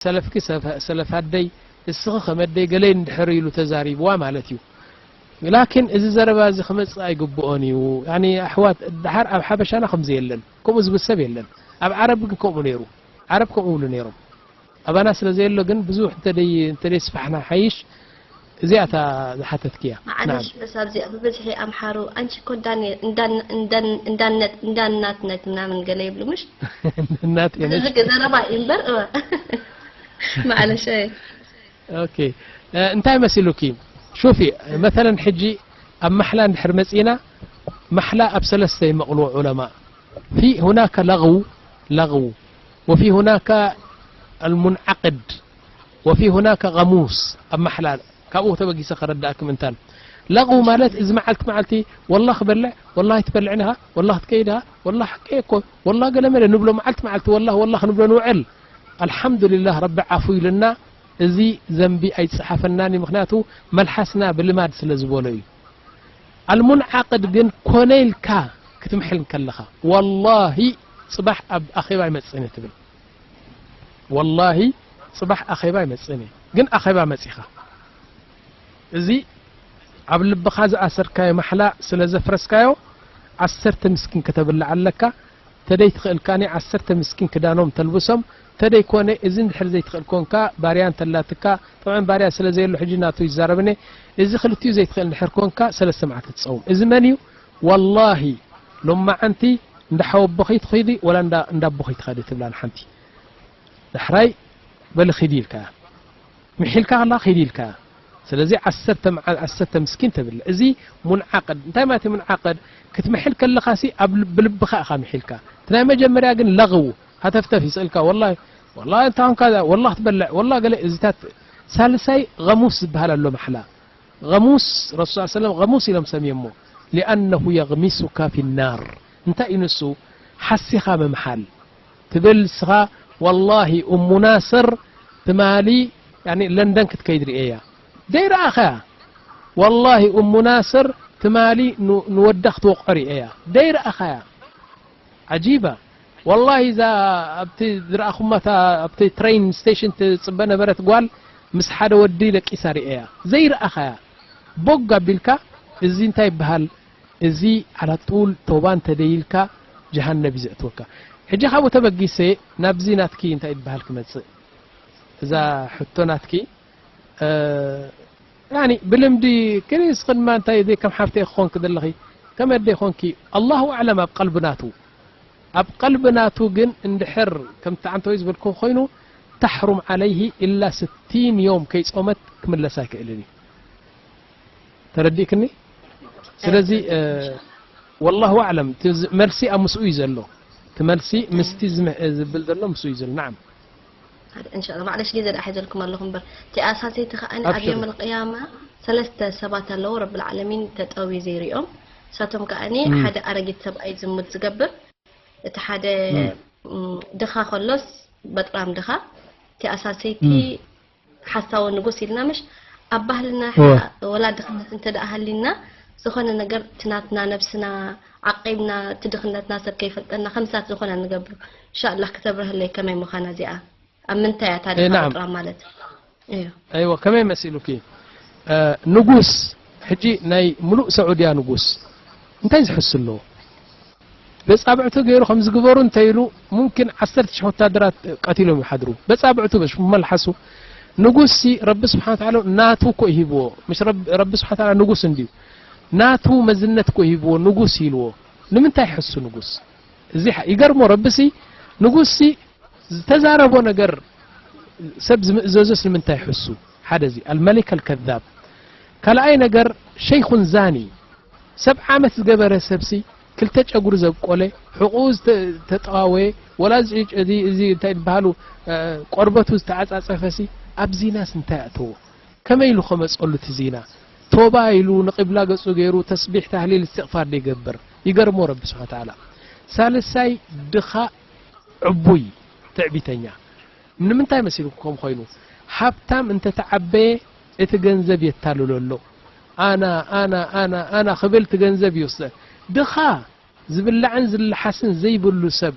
ሰለፍኪ ሰፈ-፣ ሰለፍ ኣደይ፣ እስኺ ከም ኣደይ ገለይ እንድሕር ኢሉ ተዛሪብዋ ማለት እዩ። ላኪን እዚ ዘረባ እዚ ክመጽእ ኣይግብኦን እዩ። ያኒ ኣሕዋት፣ ደሓር ኣብ ሓበሻና ከምዚ የለን፣ ከምኡ ዝብል ሰብ የለን። ኣብ ዓረብ ግን ከምኡ ነይሩ፣ ዓረብ ከምኡ ይብሉ ነይሮም። ኣባና ስለ ዘየሎ ግን ብዙሕ እንተደይ-፣ እንተደይስፋሕና ሓይሽ። እዚኣ እታ ዝሓተትክያ። ማዕለሽ፣ ናም። በስ ኣብዚኣ ብብዝሒ ኣምሓሩ፣ "ኣንቺ እኮ እንዳን-፣ እንዳን-፣ እንዳን-፣ እንዳነት-፣ እንዳናትነት" ምናምን ገለ ይብሉ፣ ምሽ? እናት እየ፣ ምሽ? ዝግ ዘረባ እዩ እምበር፣ እወ። ማዕለሽ፣ እየ። ኦኬ። እ፣ እንታይ መሲሉኪ? ሹፊ፣ መተለን ሕጂ ኣብ ማሕላ እንድሕር መጺና፣ ማሕላ ኣብ ሰለስተ ይመቕልዎ ዑለማ። ፊ ሁናከ ለغው፣ ለغው፣ ወፊ ሁናከ ኣልሙንዓቅድ፣ ወፊ ሁናከ ገሙስ። ኣብ ማሕላ ካብኡ ተበጊሰ ከረዳእኪ ምንታን። ለغው ማለት እዚ መዓልቲ መዓልቲ ወላ ክበልዕ፣ ወላ ኣይትበልዕን ኢኻ፣ ወላ ክትከይድ ኢኻ፣ ወላ ሓቂ እኮ፣ ወላ ገለ መለ ንብሎ መዓልቲ መዓልቲ ወላ፣ ወላ ክንብሎ ንውዕል። ኣልሓምዱሊላህ ረቢ ዓፉ ኢሉና፣ እዚ ዘንቢ ኣይጸሓፈናን እዩ፣ ምኽንያቱ መልሓስና ብልማድ ስለ ዝበሎ እዩ። ኣልሙንዓቅድ ግን ኮነ ኢልካ ክትምሕል እንከለኻ፣ "ወላሂ ጽባሕ ኣብ ኣኼባ ኣይመጽእን እየ" ትብል። "ወላሂ ጽባሕ ኣኼባ ኣይመጽእን እየ"፣ ግን ኣኼባ መጺኻ። እዚ ኣብ ልብኻ ዝኣሰርካዮ ማሕላ ስለ ዘፍረስካዮ፣ ዓሰርተ ምስኪን ከተብልዕ ኣለካ። ተደይ ትኽእል ካኒ ዓሰርተ ምስኪን ክዳኖም ተልብሶም፣ ተደይ ኮነ እዚ እንድሕር ዘይትኽእል ኮንካ፣ ባርያ እንተላትካ፣ ጠብዓን ባርያ ስለ ዘየሎ ሕጂ ናቱ ይዛረብኒ፣ እዚ ክልቲኡ ዘይትኽእል እንድሕር ኮንካ፣ ሰለስተ መዓልቲ ትጸውም። እዚ መን እዩ? ወላሂ፣ ሎማዓንቲ እንዳ ሓወቦኺ ትኺዲ፣ ወላ እንዳ፣ እንዳ ኣቦኺ ትኸዲ ትብላ ንሓንቲ። ዳሕራይ በሊ ኺዲ ኢልካያ። ምሒልካ ከላ ኺዲ ኢልካያ። ስለዚ ዓሰርተ መዓ-፣ ዓሰርተ ምስኪን ተብለ። እዚ ሙንዓቅድ። እንታይ ማለት እዩ ሙንዓቅድ? ክትምሕል ከለኻሲ ኣብ ልብ-፣ ብልብኻ ኢኻ ምሒልካ። እቲ ናይ መጀመርያ ግን ለغው፣ ሃተፍተፍ ይስእልካ። ወላሂ፣ ወላሂ እንታይ ኾንካ? ወላሂ ክትበልዕ፣ ወላሂ ገለ እዚታት። ሳልሳይ ገሙስ ዝበሃል ኣሎ ማሕላ። ገሙስ፣ ረሱል ሰለላሁ ዐለይሂ ወሰለም ገሙስ ኢሎም ሰምዮሞ። ሊኣነሁ የግሚሱካ ፊ ናር። እንታይ እዩ ንሱ? ሓሲኻ ምምሓል። ትብል ንስኻ፣ ወላሂ እሙ ናስር ትማሊ፣ ያኒ፣ ለንደን ክትከይድ ርእየያ። ደይረኣኻያ። ወላሂ እሙ ናስር ትማሊ ን-፣ ንወዳ ክትወቕዖ ርእየያ። ደይረኣኻያ። ዓጂባ። ወላሂ እዛ ኣብቲ ዝረኣኹማ እታ ኣብቲ ትሬን ስቴሽን ትጽበ ነበረት ጓል ምስ ሓደ ወዲ ደቂሳ ርእየያ። ዘይረኣኻያ። ቦግ ኣቢልካ፣ እዚ እንታይ ይበሃል? እዚ ዓላ ጡል ቶባ እንተ ደይልካ ጀሃነብ እዩ ዘእትወካ። ሕጂ ካብኡ ተበጊሰ ናብዚ ናትኪ እንታይ ይበሃል ክመጽእ? እዛ ሕቶ ናትኪ፣ እ፣ ያኒ ብልምዲ ክሪስ ክድማ እንታይ ደይ ከም ሓፍተይ ክኾንኪ ዘለኺ፣ ከም ኣደይ ኾንኪ፣ ኣላሁ ኣዕለም ኣብ ቀልቢ ናቱ። ኣብ ቀልቢ ናቱ ግን እንድሕር ከምቲ ዓንተወይ ዝበልኩ ኮይኑ፣ ተሕሩም ዓለይሂ ኢላ ስቲን ዮም ከይጾመት ክምለስ ኣይክእልን እዩ። ተረዲእክኒ? ስለዚ፣ እ፣ ወላሁ ኣዕለም፣ እቲ ዝ-፣ መልሲ ኣብ ምስኡ እዩ ዘሎ። እቲ መልሲ ምስቲ ዝምህ-፣ ዝብል ዘሎ ምስኡ እዩ ዘሎ። ናዓም። ሓደ፣ እንሻላ፣ ማዕለሽ ግዜ ደኣ ሒዘልኩም ኣለኹ እምበር። እቲ ኣሳሰይቲ ከኣ ኣብ ኣብሽሪ። ዮም ኣልቅያማ ሰለስተ ሰባት ኣለዉ፣ ረብል ዓለሚን ተጠውዩ ዘይሪኦም። ንሳቶም ከኣ እም። ሓደ ኣረጊት ሰብኣይ ዝሙት ዝገብር፣ እቲ ሓደ፣ እም። እም፣ ድኻ ከሎስ በጥራም ድኻ፣ እቲ ኣሳሰይቲ እም። ሓሳዊ ንጉስ ኢልና ምሽ ኣብ ባህልና እወ። ወላ ድኽነት እንተ ደኣ ሃሊና፣ ዝኾነ ነገር እቲ ናትና ነብስና ዓቂብና፣ እቲ ድኽነትና ሰብ ከይፈልጠና፣ ከምሳት ዝኾነ ንገብር። እንሻላህ ክተብርህለይ ከመይ ምዃና እዚኣ። ኣብ ምንታይ እያ እታ እ፣ ድኻ ናዓም። በጥራም ማለት? እዩ። ኣይወ፣ ከመይ መሲሉኪ? እ፣ ንጉስ፣ ሕጂ ናይ ምሉእ ሰዑድያ ንጉስ፣ እንታይ ዝሕሱ ኣለዎ? በጻብዕቱ ገይሩ ከም ዝግበሩ እንተ ኢሉ፣ ሙምኪን ዓሰርተ ሽሕ ወታደራት ቀቲሎም ይሓድሩ። በጻብዕቱ በሽ መልሓሱ። ንጉስሲ ረቢ ስብሓን ወተዓላ ናቱ እኮ ይሂብዎ። ምሽ ረብ-፣ ረቢ ስብሓን ወተዓላ ንጉስ እንድዩ። ናቱ መዝነት እኮ ይሂብዎ፣ ንጉስ ኢልዎ። ንምንታይ ይሕሱ ንጉስ? እዚ ሓ-፣ ይገርሞ ረቢሲ፣ ንጉስሲ ዝተዛረቦ ነገር ሰብ ዝምእዘዞስ ንምንታይ ይሕሱ? ሓደ እዚ፣ ኣልመሊክ ኣልከዛብ። ካልኣይ ነገር፣ ሸይኹን ዛኒ። ሰብዓ ዓመት ዝገበረ ሰብሲ፣ ክልተ ጨጉሪ ዘብቆለ፣ ሕቑኡ ዝተ-፣ ተጠዋወየ፣ ወላ እዚ፣ እዚ፣ እዚ እንታይ ዝበሃሉ፣ እ፣ ቆርበቱ ዝተዓጻጸፈሲ፣ ኣብ ዚናስ እንታይ ኣእተዎ? ከመይ ኢሉ ከመጸሉ እቲ ዚና? ቶባ ኢሉ ንቂብላ ገጹ ገይሩ ተስቢሕ፣ ታህሊል፣ እስትቕፋር ዶ ይገብር? ይገርሞ ረቢ ስብሓነ ወተዓላ። ሳልሳይ ድኻ ዕቡይ ትዕቢተኛ። ንምንታይ መሲልኩም ከምኡ ኮይኑ? ሃብታም እንተተዓበየ እቲ ገንዘብ የታልሎ ኣሎ። ኣና፣ ኣና፣ ኣና፣ ኣና ክብል እቲ ገንዘብ ይወስድ። ድኻ ዝብላዕን ዝለሓስን ዘይብሉ ሰብ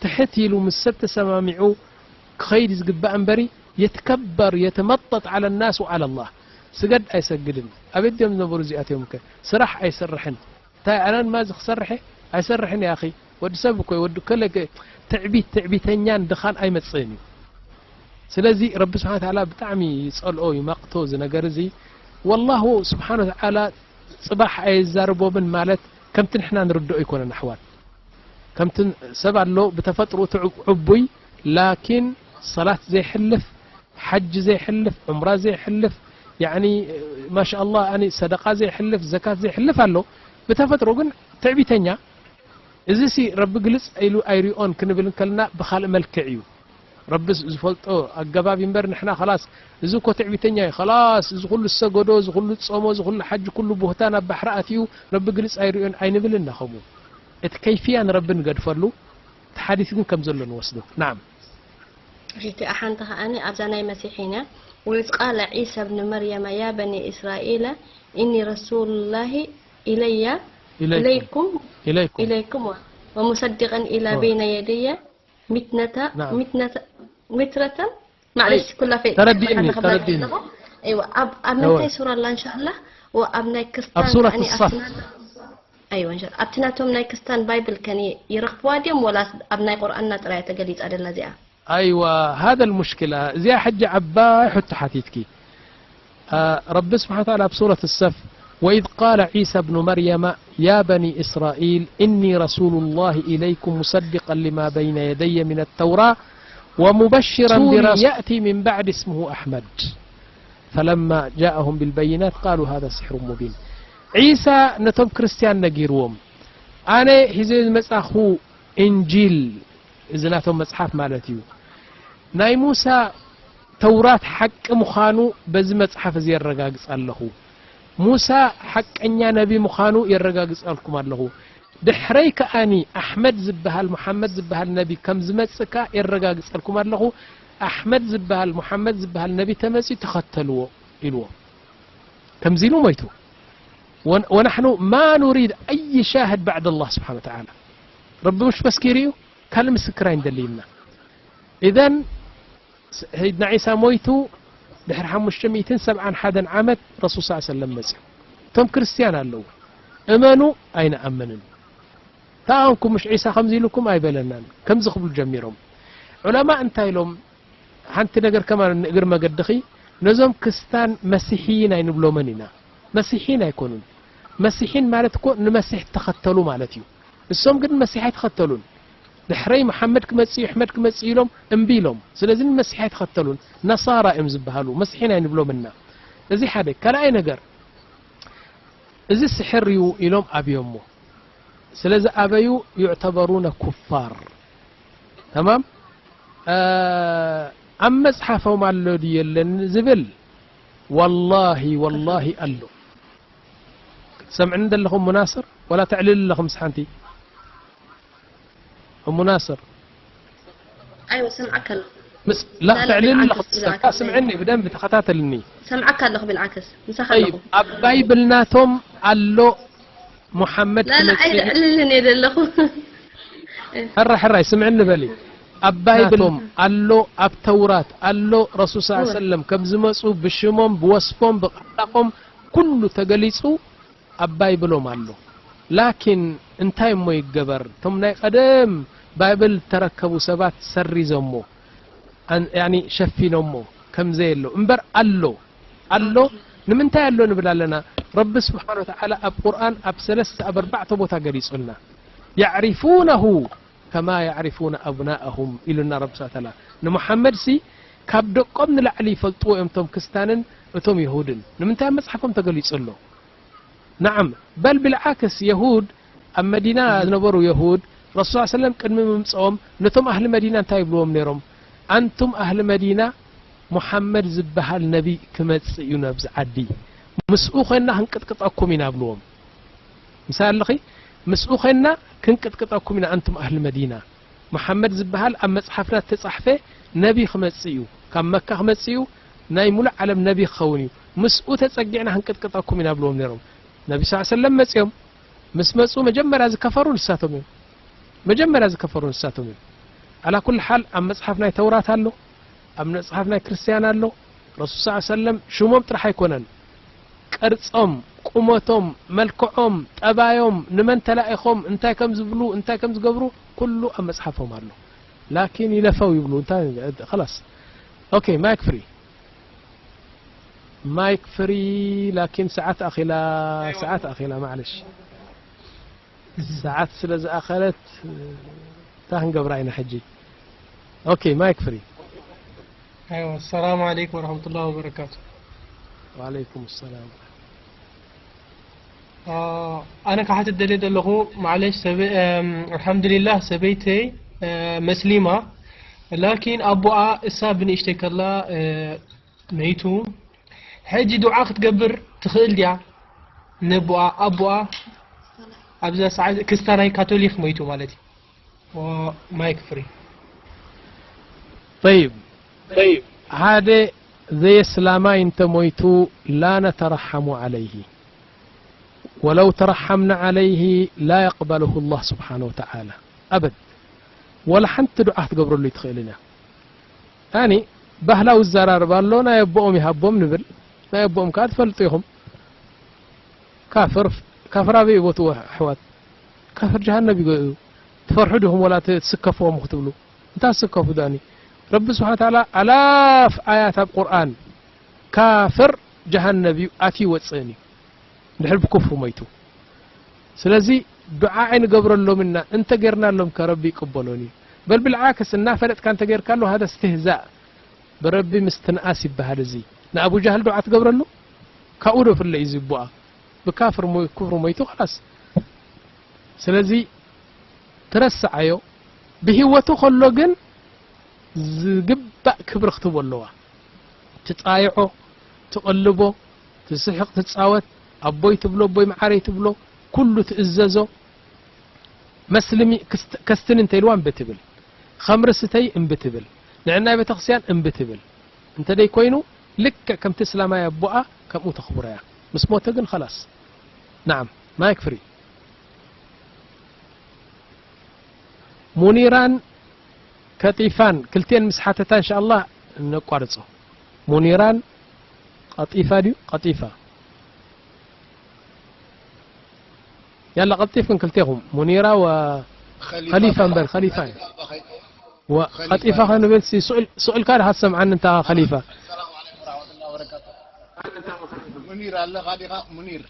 ትሕት ኢሉ ምስ ሰብ ተሰማሚዑ ክኸይድ ዝግባእ እምበሪ፣ يتكبر يتمطط على الناس وعلى الله. ስገድ ኣይሰግድን። ኣበይ ድዮም ዝነበሩ እዚኣቶም ከ? ስራሕ ኣይሰርሕን። እንታይ ኣነን ማዚ ክሰርሐ? ኣይሰርሕን። ያኺ ወዲ ሰብ እኮ ወዲ ከለ ትዕቢት ትዕቢተኛን ድኻን ኣይመጽእን እዩ። ስለዚ ረቢ ስብሓን ተዓላ ብጣዕሚ ይጸልኦ ይመቕቶ እዚ ነገር እዚ። ወላሁ ስብሓን ወተዓላ ጽባሕ ኣይዛርቦምን ማለት ከምቲ ንሕና ንርድኦ ኣይኮነን ኣሕዋት። ከምቲ ሰብ ኣሎ ብተፈጥሮ እቲ ዕቡይ ላኪን ሰላት ዘይሕልፍ፣ ሓጅ ዘይሕልፍ፣ ዑምራ ዘይሕልፍ፣ ያኒ ማሻኣላህ ኣኒ ሰደቃ ዘይሕልፍ፣ ዘካት ዘይሕልፍ ኣሎ ብተፈጥሮ ግን ትዕቢተኛ። እዚ ሲ ረቢ ግልጽ ኢሉ ኣይሪኦን ክንብል እንከልና ብኻልእ መልክዕ እዩ። ረቢ ዝፈልጦ ኣገባብ እምበር ንሕና ኸላስ እዚ እኮ ትዕቢተኛ እዩ ኸላስ እዚ ኩሉ ዝሰገዶ እዚ ኩሉ ዝጾሞ እዚ ኩሉ ሓጂ ኩሉ ቡህታን ኣብ ባሕሪ ኣትዩ ረቢ ግልጽ ኣይሪኦን ኣይንብልን ኢና። ከምኡ እቲ ከይፍያ ንረቢ ንገድፈሉ፣ እቲ ሓዲስ ግን ከም ዘሎ ንወስዶ። ናዓም። እቲኣ ሓንቲ ከኣኒ ኣብዛ ናይ መሲሒን እያ። وإذ قال عيسى ابن مريم يا بني إسرائيل إني رسول الله إلي إليكم. إليكم إليكم. إليكم ومصدقا إلى نعم. بين يدي متنة نعم. متنة مترة معلش كلها في ترديني، أنا خبرت ترديني. لكم. أيوة أب أب أيوة. نتاي سورة الله إن شاء الله. وأب ناي كستان ኣብ ሱረት كأني الصف. أبتنا- أيوة إن شاء الله. أبتناتهم ناي كستان بايبل كان يرخبوا ديم ولا أب ناي قرآن ناطرة يتقلي تعدل زيها. ኣይዋ ሃذا المشكلة እዚኣ ሕጂ ዓባይ ሕቶ ሓቲትኪ። ረቢ ስብሓን ተዓላ ኣብ ሱረት ሰፍ وإذ قال عيسى ابن مريم يا بني إسرائيل إني رسول الله إليكم مصدقا لما بين يدي من التوراة ومبشرا برسول يأتي من بعد اسمه أحمد فلما جاءهم بالبينات قالوا هذا سحر مبين. ዒሳ ነቶም ክርስትያን ነጊርዎም ኣነ ሒዘ ዝመጻኹ እንጂል እዚ ናቶም መጽሓፍ ማለት እዩ። ናይ ሙሳ ተውራት ሓቂ ምዃኑ በዚ መጽሓፍ እዚ የረጋግጽ ኣለኹ። ሙሳ ሓቀኛ ነቢ ምዃኑ የረጋግጸልኩም ኣለኹ። ድሕረይ ከኣኒ ኣሕመድ ዝበሃል ሙሓመድ ዝበሃል ነቢ ከም ዝመጽእ ከኣ የረጋግጸልኩም ኣለኹ። ኣሕመድ ዝበሃል ሙሓመድ ዝበሃል ነቢ ተመጺኡ ተኸተልዎ ኢልዎ። ከምዚ ኢሉ ሞይቱ። ون- ونحن ما نريد أي شاهد بعد الله سبحانه وتعالى. ረቢ ምሽ መስኪሩ እዩ ካልእ ምስክር ኣይንደልይና። إذن ሰይድና ዒሳ ሞይቱ ድሕሪ ሓሙሽተ ሚእትን ሰብዓን ሓደን ዓመት ረሱል ስ ሰለም መፅኡ። እቶም ክርስትያን ኣለዉ እመኑ ኣይንኣምንን። ተኣንኩም ምሽ ዒሳ ከምዚ ኢሉኩም ኣይበለናን ከምዚ ክብሉ ጀሚሮም። ዑለማ እንታይ ኢሎም ሓንቲ ነገር ከማን ንእግር መገድኺ ነዞም ክስታን መሲሒን ኣይንብሎምን ኢና። መሲሒን ኣይኮኑን። መሲሒን ማለት እኮ ንመሲሕ ተኸተሉ ማለት እዩ። እሶም ግን መሲሕ ኣይተኸተሉን። ድሕረይ መሓመድ ክመጽእ እዩ፣ ኣሕመድ ክመጽእ እዩ ኢሎም እምቢ ኢሎም። ስለዚ ንመሲሕ ኣይተኸተሉን። ነሳራ እዮም ዝበሃሉ፣ መሲሒን ኣይንብሎምና። እዚ ሓደ። ካልኣይ ነገር እዚ ስሕር እዩ ኢሎም ኣብዮሞ። ስለዚ ኣበዩ يعتبرون كفار. ተማም ኣብ መጽሓፎም ኣሎ ድዩ የለን ዝብል ወላሂ ወላሂ ኣሎ። ትሰምዕኒ ዘለኹም ሙናስር ወላ ተዕልል ኣለኹም ምስ ሓንቲ እሙ ናስር ኣይወ ሰምዓካ ኣለኹ ምስ ላ ተዕልል ኣለኹ ስምዕኒ ብደንብ ተኸታተልኒ ሰምዓካ ኣለኹ ብልዓክስ ምሳኻ ኣለኹ ኣብ ባይብል ናቶም ኣሎ ሙሓመድ ላላ ኣይልዕልልን እየ ዘለኹ ሕራይ ሕራይ ስምዕኒ በሊ ኣብ ባይብሎም ኣሎ ኣብ ተውራት ኣሎ ረሱል ስ ሰለም ከም ዝመፁ ብሽሞም ብወስፎም ብቃላቆም ኩሉ ተገሊፁ ኣብ ባይብሎም ኣሎ ላኪን እንታይ እሞ ይገበር እቶም ናይ ቀደም ባይብል ተረከቡ ሰባት ሰሪዞሞ ሸፊኖሞ ከምዘየሎ እምበር ኣሎ ኣሎ ንምንታይ ኣሎ ንብል ኣለና ረቢ ስብሓን ወተዓላ ኣብ ቁርኣን ኣብ ሰለስተ ኣብ ኣርባዕተ ቦታ ገሊፁልና يعرفونه كما يعرفون أبناءهم ኢሉና ረቢ ስብሓን ወተዓላ ንሙሓመድ ሲ ካብ ደቆም ንላዕሊ ይፈልጥዎ እዮም እቶም ክስታንን እቶም ይሁድን ንምንታይ ኣብ መፅሓፎም ተገሊፁ ኣሎ نعم بل بالعكس يهود ኣብ መዲና ዝነበሩ የሁድ ረሱል صلى الله عليه وسلم ቅድሚ ምምፅኦም ነቶም ኣህሊ መዲና እንታይ ይብልዎም ነይሮም ኣንቱም ኣህሊ መዲና ሙሓመድ ዝበሃል ነቢ ክመፅእ እዩ ናብዚ ዓዲ ምስኡ ኮይንና ክንቅጥቅጠኩም ኢና ብልዎም ምሳሌ ኣለኺ ምስኡ ኮይንና ክንቅጥቅጠኩም ኢና ኣንቱም ኣህሊ መዲና መሓመድ ዝበሃል ኣብ መፅሓፍና እተፃሕፈ ነቢ ክመፅእ እዩ ካብ መካ ክመፅእ እዩ ናይ ሙሉእ ዓለም ነቢ ክኸውን እዩ ምስኡ ተፀጊዕና ክንቅጥቅጠኩም ኢና ብልዎም ነይሮም ነቢ ስ ሰለም መፅኦም ምስ መፁ መጀመርያ ዝከፈሩ ንሳቶም እዮም መጀመርያ ዝከፈሩ ንሳቶም እዮም ኣላ ኩል ሓል ኣብ መፅሓፍ ናይ ተውራት ኣሎ ኣብ መጽሓፍ ናይ ክርስትያን ኣሎ። ረሱል ሰለላሁ ዐለይሂ ወሰለም ሽሞም ጥራሕ ኣይኮነን፣ ቅርጾም፣ ቁመቶም፣ መልክዖም፣ ጠባዮም፣ ንመን ተላኢኾም፣ እንታይ ከም ዝብሉ፣ እንታይ ከም ዝገብሩ፣ ኩሉ ኣብ መጽሓፎም ኣሎ። ላኪን ይለፈው ይብሉ። እንታይ፣ ኸላስ። ኦኬ፣ ማይክ ፍሪ። ማይክ ፍሪ። ላኪን ሰዓት ኣኺላ፣ ሰዓት ኣኺላ፣ ማዕለሽ። ሰዓት ስለ ዝኣኸለት፣ እንታይ ክንገብራ ኢና ሕጂ? ኦኬ፣ ማይክ ፍሪ። ኣይዋ፣ ሰላም ዓለይኩም ወረሕመቱላሂ ወበረካቱ። ወዓለይኩም ሰላም። አ፣ ኣነ ክሓትት ደልየ ዘለኹ፣ ማዕለሽ፣ ሰበ-፣ እም፣ ኣልሓምዱሊላህ፣ ሰበይተይ፣ እ፣ መስሊማ፣ ላኪን ኣቦኣ እሳ ብንእሽተይ ከላ፣ እ፣ መይቱ። ሕጂ ዱዓ ክትገብር ትኽእል ድያ? ነቦኣ፣ ኣቦኣ ኣብዛ ሰዓት ክስታናይ ካቶሊክ መይቱ ማለት እዩ። ኦ፣ ማይክ ፍሪ። ጠይብ፣ ሓደ ዘየስላማይ እንተ ሞይቱ ላ ነተረሓሙ ዓለይሂ ወለው ተረሓምና ዓለይሂ ላ የቅበልሁ ላህ ስብሓነ ወተዓላ ኣበድ። ወላ ሓንቲ ዱዓ ክትገብረሉ ይትኽእልን እያ። ያኒ ባህላዊ ዝዘራረብ ኣሎ፣ ናይ ኣቦኦም ይሃቦም ንብል። ናይ ኣቦኦም ከኣ ትፈልጡ ኢኹም። ካፍር፣ ካፍር ኣበይ እዩ ቦትኡ ኣሕዋት? ካፍር ጀሃነብ እዩ። ትፈርሑ ዲኹም ወላ ት-፣ ትስከፍዎም ክትብሉ? እንታይ ትስከፉ ዳኒ? ረቢ ስብሓነ ወተዓላ ኣላፍ ኣያት ኣብ ቁርኣን፣ ካፍር ጀሃነብ እዩ፣ ኣትዩ ይወጽእን እዩ። እንድሕር ብኩፍሩ ሞይቱ። ስለዚ ዱዓ ኣይንገብረሎምን ኢና፣ እንተ ጌርናሎም ከ ረቢ ይቅበሎን እዩ። በል ብልዓክስ እናፈለጥካ እንተ ጌርካሉ ሃደ እስትህዛእ ብረቢ ምስትንኣስ ይበሃል። እዚ ንኣቡ ጃህል ዱዓ ትገብረሉ? ካብኡ ዶ ፍለ እዩ ዝቡኣ? ብካፍር ሞ-፣ ኩፍሩ ሞይቱ ኸላስ። ስለዚ ትረስዓዮ። ብህይወቱ ከሎ ግን ዝግባእ ክብሪ ክትህቦ ኣለዋ። ትጻይዖ፣ ትቕልቦ፣ ትስሕቕ፣ ትጻወት፣ ኣቦይ ትብሎ፣ ኣቦይ መዓረይ ትብሎ፣ ኩሉ ትእዘዞ። መስልሚ ክስት-፣ ከስትኒ እንተ ኢልዋ እምቢ ትብል፣ ኸምሪ ስተይ እምቢ ትብል፣ ንዕናይ ቤተክርስትያን እምቢ ትብል። እንተ ደይ ኮይኑ ልክዕ ከምቲ እስላማይ ኣቦኣ ከምኡ ተኽብሮ እያ። ምስ ሞተ ግን ኸላስ። ናዓም፣ ማይክ ፍሪ። ሙኒራን ከጢፋን ክልቲኤን ምስ ሓተታ እንሻኣላህ ነቋርጾ። ሙኒራን ቀጢፋ ድዩ? ቀጢፋ። ያላ ቀልጢፍክን ክልቴኹም ሙኒራ ወኸሊፋ እምበር፣ ኸሊፋ እዩ። ወኸሊፋ ወኸሊፋ እዩ። ኸንብል ሲ ሱእል፣ ሱእልካ ድኻ ትሰምዓኒ እንታ ኸሊፋ? ሰላም ዓለይኩም ወራህመቱላሂ ወበረካቱ። ሙኒር ኣለኻ ዲኻ? ሙኒር፣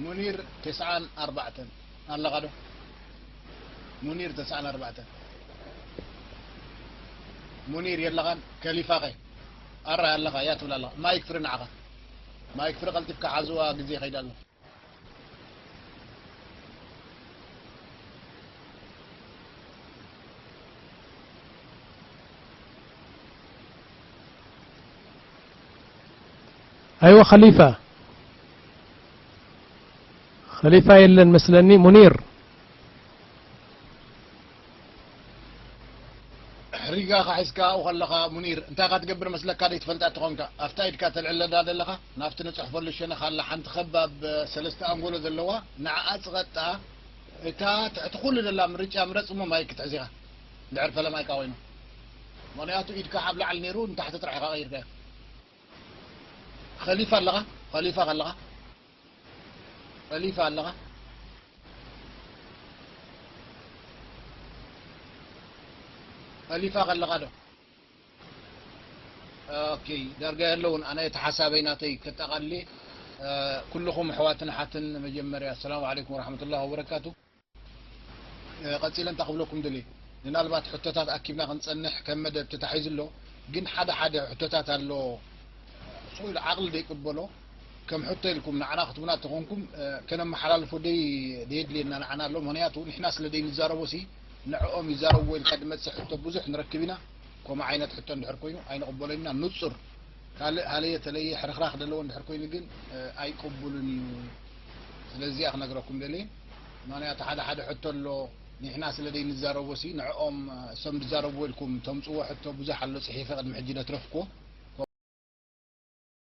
ሙኒር ተስዓን ኣርባዕተን ኣለኻ ዶ? ሙኒር ተስዓን ኣርባዕተን። ሙኒር የለኻን? ከሊፋኸ? ኣራይ ኣለኻ እያ ትብል ኣለኻ። ማይክ ፍሪ ንዓኻ። ማይክ ፍሪ ቀልጢፍካ ሓዝዋ፣ ግዜ ይኸይድ ኣሎ። ኣይወ ኸሊፋ፣ ኸሊፋ የለን መስለኒ። ሙኒር። ሕሪጋኻ ሒዝካ ኣብኡ ከለኻ ሙኒር፣ እንታይ ኢኻ ትገብር መስለካ? ደይትፈልጣ ተኾንካ፣ ኣብታ ኢድካ ተልዕለላ ዘለኻ፣ ናብቲ ንጽሕፈሉ ሸነኽ ኣላ ሓንቲ ኸባብ ሰለስተ ኣንጎሎ ዘለዋ፣ ንዓኣ ጽቐጣ፣ እታ ትሕቲ ኩሉ ዘላ ምርጫ ምረጽ እሞ ማይክ ክትሕዝ ኢኻ። እንድሕር ፈለማይካ ኮይኑ። ምኽንያቱ ኢድካ ኣብ ላዕሊ ነይሩ ንታሕቲ ጥራሕ ኢኻ ቀይርካዮ። ኸሊፋ ኣለኻ? ኸሊፋ ከለኻ? ኸሊፋ ኣለኻ? ኸሊፋ ከለኻ ዶ? ኦኬ፣ ዳርጋ የለውን። ኣነ እቲ ሓሳበይ ናተይ ከጠቓልል፣ እ፣ ኩልኹም ኣሕዋትን ኣሓትን መጀመርያ ሰላም ዓለይኩም ወራህመቱላሂ ወበረካቱ። እ፣ ቀጺለ እንታይ ክብለኩም ደልየ፣ ምናልባት ሕቶታት ኣኪብና ክንጸንሕ ከም መደብ ተታሒዙ ኣሎ፣ ግን ሓደ ሓደ ሕቶታት ኣሎ፣ ስቕ ኢሉ ዓቕሊ ዘይቅበሎ፣ ከም ሕቶ ኢልኩም ንዓና ክትቡና ተኾንኩም፣ እ፣ ከነመሓላልፎ ደይ-፣ ደየድልየና ንዓና ኣሎ። ምኽንያቱ ንሕና ስለ ደይንዛረቦ ሲ ንዕኦም ይዛረብዎ ኢልካ ዝመጽእ ሕቶ ብዙሕ ንረክብ ኢና። ከምኡ ዓይነት ሕቶ እንድሕር ኮይኑ ኣይንቕበሎን ኢና። ንጹር ካልእ ሃለየ ተለየ ሕርኽራኽ ዘለዎ እንድሕር ኮይኑ ግን፣ እ፣ ኣይቅቡልን እዩ። ስለዚኣ ክነግረኩም ደልየ። ምኽንያቱ ሓደ ሓደ ሕቶ ኣሎ፣ ንሕና ስለ ደይንዛረቦ ሲ ንዕኦም፣ እ፣ እሶም ዝዛረብዎ ኢልኩም ተምጽዎ ሕቶ ብዙሕ ኣሎ፣ ጽሒፈ ቅድሚ ሕጂ ደትረፍክዎ።